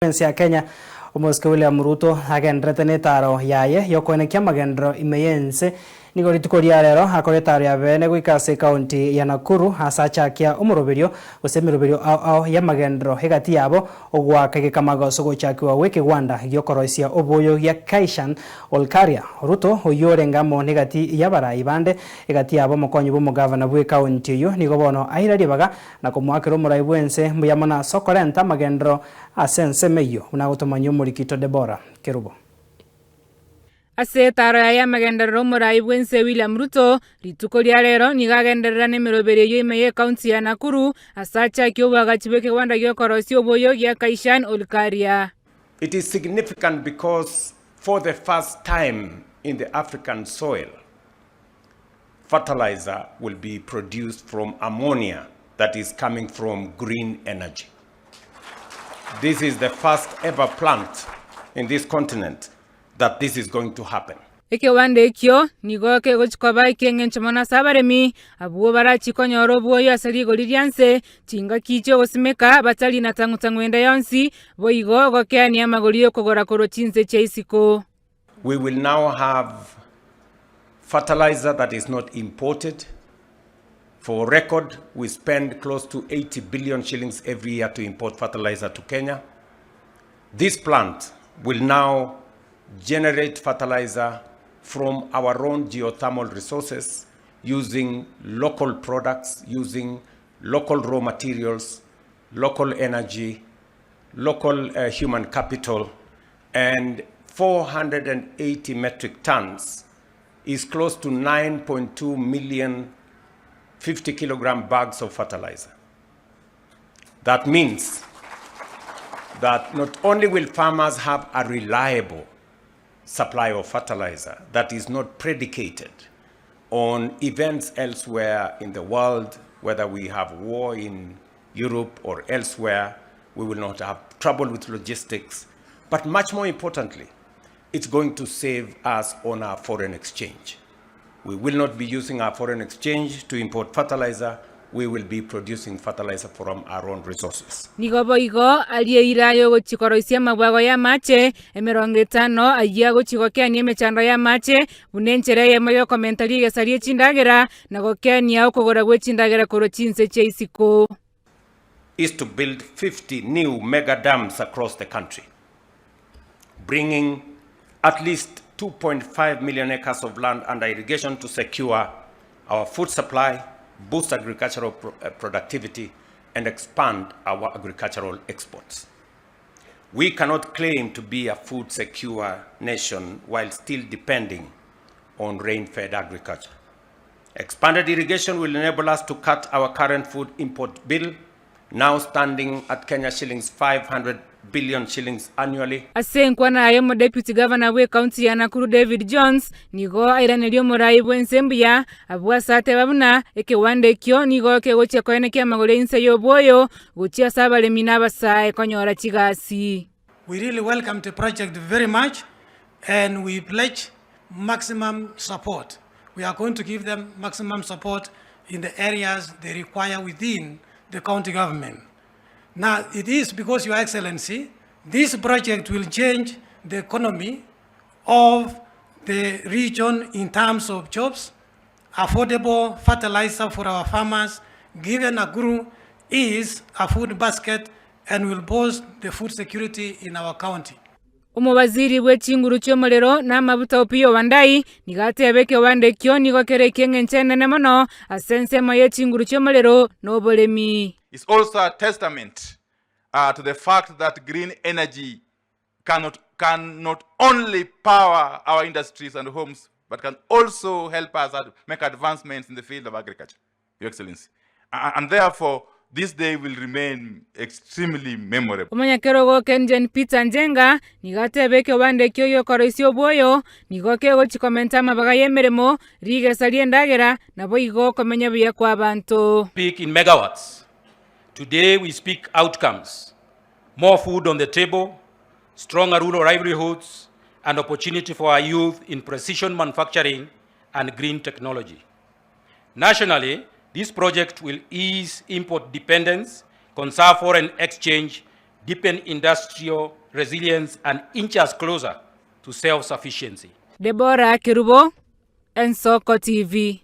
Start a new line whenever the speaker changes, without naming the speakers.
Ense ya Kenya, Omosike William Ruto agendererete netaro yaye yokoenekia amagenderero ime y'ense. Nigo rituko ria rero akora etaro ya beene goika ase ekaunti ya Nakuru ase achakia omoroberio gose emeroberio ao ao y'amagenderero egati yabo ogoaka egekamago ase ogochakiwa gw'ekegwanda giokoroisia oboyo gia Kaishan Olkaria. Ruto oyio orenge amo negati y'abarai bande egati yabo omokonyi bw'omogavana bw'ekaunti eyio nigo bono aira ribaga na komoakera omorai bw'ense mbuya mono ase okorenta amagenderero Ase ensemo eyio, buna agotomanyia omorikito Debora, Kerubo.
Ase etaaro yaye y'amagenderero omorai bw'ense William Ruto, rituko ria rero nigo agenderera nemeroberio eyio ime y'ecounty ya Nakuru ase achakia oboagachi bw'ekegwanda gi'okorosia oboyo gia Kaishan Olkaria.
It is significant because for the first time in the African soil, fertilizer will be produced from ammonia that is coming from green energy. This is the first ever plant in this continent that this is going to happen.
Ekewanda ekio nigo kegochia koba eki'engencho mono ase abaremi, abwo barachie konyora obwoyo ase rigori ria nse, chingaki chi'ogosimeka batari na tang'u-tang'u ende yonsi, boigo gokeania amagori y'okogora korwa chinse chia isiko.
We will now have fertilizer that is not imported. For record, we spend close to 80 billion shillings every year to import fertilizer to Kenya. This plant will now generate fertilizer from our own geothermal resources using local products, using local raw materials, local energy, local uh, human capital, and 480 metric tons is close to 9.2 million 50 kilogram bags of fertilizer. That means that not only will farmers have a reliable supply of fertilizer that is not predicated on events elsewhere in the world, whether we have war in Europe or elsewhere, we will not have trouble with logistics. But much more importantly, it's going to save us on our foreign exchange. We will not be using our foreign exchange to import fertilizer. We will be producing fertilizer from our own resources.
Nigo boigo arie eira y'ogochia koroisia amabwago y'amache 50 ayio agochia gokeania emechando y'amache, buna enchera eyemo y'okomenta rigesa rie chindagera, na gokeania okogora gwe chindagera korwa chinse chia isiko.
Is to build 50 new mega dams across the country, bringing at least 2.5 million acres of land under irrigation to secure our food supply, boost agricultural pro eh, productivity, and expand our agricultural exports. We cannot claim to be a food secure nation while still depending on rain-fed agriculture. Expanded irrigation will enable us to cut our current food import bill, now standing at Kenya shillings 500 billion shillings annually.
Ase enkwana yaye Omodeputy Governor bw'ecounty ya Nakuru David Jones nigo airaneria omorai bw'ense mbuya abwo ase ateba buna ekewanda ekio nigo kegochia koenekia amagori ainse y'obwoyo gochia ase abaremi na abasae konyora chigasi.
We really welcome the project very much and we pledge maximum support. We are going to give them maximum support in the areas they require within the county government. Now, it is because, Your Excellency, this project will change the economy of the region in terms of jobs, affordable fertilizer for our farmers, given Nakuru is a food basket and will boost the food security in our county.
Omobaziri bwe chinguru chi'omorero na amabuta Opiyo Wandayi nigo ateba ekewanda ekio nigo kere eki'engencho enene mono ase ensemo ye chinguru chi'omorero na oboremi.
It's also a testament uh, to the fact that green energy cannot, can not only power our industries and homes, but can also help us make advancements in the field of agriculture, Your Excellency. And therefore, this day will remain extremely memorable.
Omonyakerogo Kenjen Peter Njenga nigo ateba ekewanda ekio giokoroisia obwoyo nigo kegochia komenta amabaga y'emeremo, rigesa ri'endagera, naboigo okomenya buya kw'abanto.
Speak in megawatts. Today we speak outcomes. More food on the table, stronger rural livelihoods, and opportunity for our youth in precision manufacturing and green technology. Nationally, this project will ease import dependence, conserve foreign exchange, deepen industrial resilience, and inch us closer to self-sufficiency.
Deborah Kerubo, Ensoko TV.